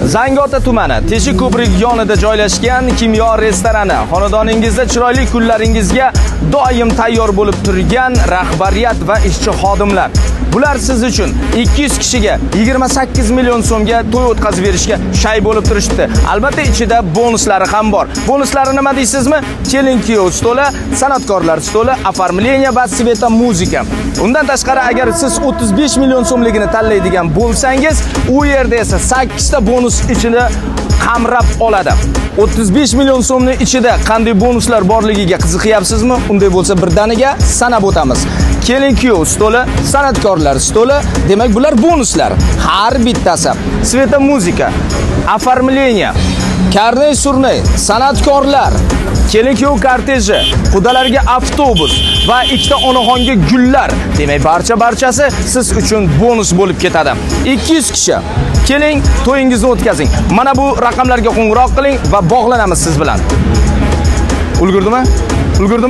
Zangiota tumani, Teshik ko'prigi yonida joylashgan Kimyo restorani. Xonadoningizda chiroyli kunlaringizga doim tayyor bo'lib turgan rahbariyat va ishchi xodimlar. Bular siz uchun 200 kishiga 28 million so'mga to'y o'tkazib berishga shay bo'lib turishdi. Albatta, ichida bonuslari ham bor. Bonuslari nima deysizmi? Kelin kuyov stoli, san'atkorlar stoli, оформление va светомузыка. Undan tashqari, agar siz 35 million so'mligini tanlaydigan bo'lsangiz, u yerda esa 8 ta bonus ichida qamrab oladi. 35 million so'mni ichida qanday bonuslar borligiga qiziqyapsizmi? Unday bo'lsa, birdaniga sanab o'tamiz. Kelin kuyov stoli, san'atkorlar stoli, demak, bular bonuslar. Har bittasi. Светомузыка, оформление, karnay surnay, san'atkorlar, kelin kuyov korteji, qudalarga avtobus va ikkita onaxonga gullar. Demak, barcha barchasi siz uchun bonus bo'lib ketadi. 200 kishi. Keling, to'yingizni o'tkazing. Mana bu raqamlarga qo'ng'iroq qiling va bog'lanamiz siz bilan. Ulgurdimi? Ulgurdimi?